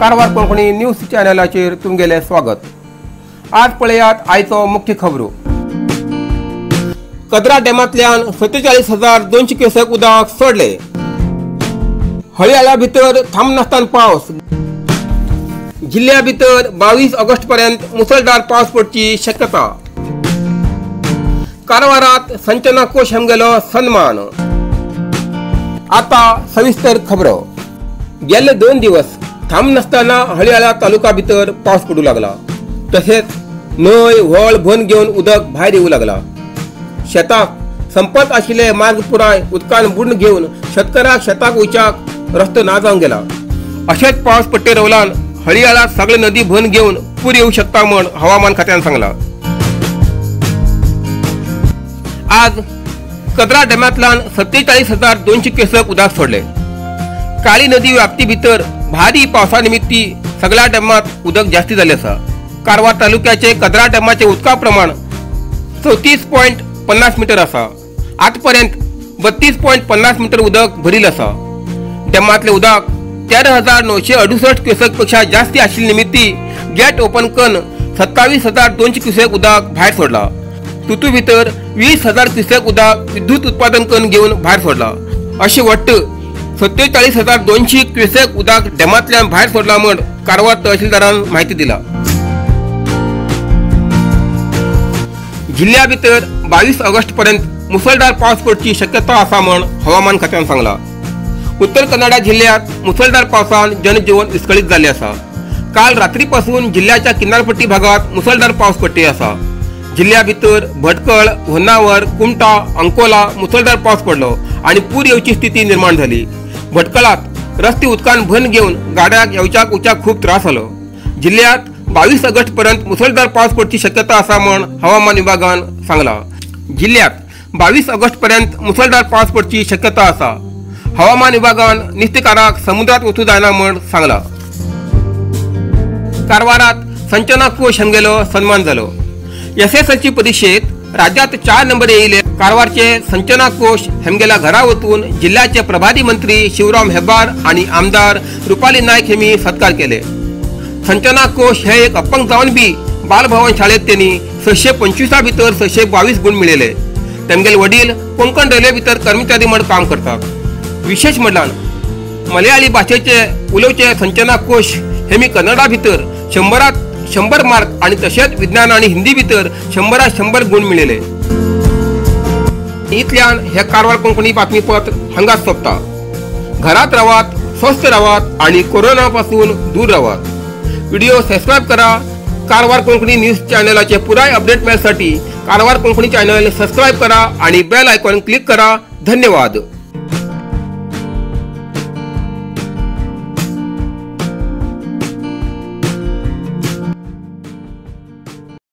Karwar Konkani news चॅनलाचेर तुमगेलें स्वागत। आज पळयात आयचो मुख्य खबरो। कदरा डॅमांतल्यान 47,200 क्युसेक उदक सोडले। हळियाळा भितर थांबनासतना पावस। जिल्ह्या भितर 22 ऑगस्ट पर्यंत मुसळधार पावस पडची शक्यता। कारवारात संचना कोश हमगेलो सन्मान। आता सविस्तर खबरो। गेले 2 दिवस थांबनासतना हळियाळा तालुका भितर पावस पडू लागला। तसेच न्हंय व्हळ भरून घेवन उदक भायर येवू लागला। शेताक संपत आशिल्ले मार्ग पुराय उदकान बुडून घेवन शेतकाराक शेताक वयच्याक रस्तो ना जावन गेला। अशेच पावस पडटे रवलान हळियाळा सगळे नदी भरून घेवन पूर येवू शकता म्हण हवामान खात्यान सांगला। आज कदरा डॅमांतल्यान 47,200 क्युसेक उदक सोडले। काळी नदी व्याप्ती भितर भारी पावसा निमित्ती सगळ्या डॅमात उदक जास्ती जाले आसा। कारवार तालुक्याचे कदरा डॅमाचे उदका प्रमाण 34.50 मीटर आसा। आजपर्यंत 32.50 मीटर उदक भरील आसा। डॅमांतले उदक 13,968 क्युसेक पेक्षा जास्ती आशिल्ले निमित्ती गेट ओपन करून 27,200 क्युसेक उदक भायर सोडला। तुतू भितर 20,000 क्युसेक उदक विद्युत उत्पादन करून घेवन भायर सोडला। अशें वट्ट 47,200 क्युसेक उदक डॅमांतल्यान भायर सोडला म्हण कारवार तहसीलदारान म्हायती दिला। जिल्ह्या भितर 22 ऑगस्ट पर्यंत मुसळधार पावस पडची शक्यता आसा म्हण हवामान खात्यान सांगला। उत्तर कन्नडा जिल्ह्यात मुसळधार पावसान जनजीवन विस्कळीत जाल्लें आसा। काल रात्रीपासून जिल्ह्याच्या किनारपट्टी भागात मुसळधार पावस पडटे आसा। जिल्ह्या भितर भटकळ, होन्नावर, कुमटा, अंकोला मुसळधार पावस पडलो आणि पूर येवची स्थिती निर्माण झाली। भटकळात रस्ते उदकान भरून घेवन गाड्याक येवच्याक उच्याक खूब त्रास जालो। जिल्ह्यात 22 ऑगस्ट पर्यंत मुसळधार पावस पडची शक्यता आसा म्हण हवामान विभागान सांगला। जिल्ह्यात 22 ऑगस्ट पर्यंत मुसळधार पावस पडची शक्यता आसा। हवामान विभागान नुस्तेकाराक समुद्रात वचूं जायना म्हण सांगला। कारवारात संचना कोश हांगेलो सन्मान जालो। एसएसएलसी परीक्षेत राज्यात 4 नंबर येयले कारवारचे संचना कोश हेमगेल्या घरा वचून जिल्ह्याचे प्रभारी मंत्री शिवराम हेब्बार आणि आमदार रुपाली नायक हेमी सत्कार केले। संचना कोश हे एक अपंग जावन बी बालभवन शाळेत त्यांनी 625 भितर 622 गुण मिळेले। तेमगेले वडील कोंकण रेल्वे भितर कर्मचारी म्हण काम करतात। विशेष म्हटल्यार मलयाळी भाषेचे उलोवचे संचना कोश हे मी कन्नडा भितर 100 100 मार्क आणि तसेच विज्ञान आणि हिंदी भितर 100 100 गुण मिळेले। इतल्यान हे कारवार कोंकणी बातमीपत्र हांगाच सोंपता। घरात रावात, स्वस्थ रावात आणि कोरोना पासून दूर रावात। व्हिडिओ सबस्क्राईब करा। कारवार कोंकणी न्यूज चॅनलाचे पुराय अपडेट मेळसाठी कारवार कोंकणी चॅनल सबस्क्राईब करा आणि बेल आयकॉन क्लिक करा। धन्यवाद।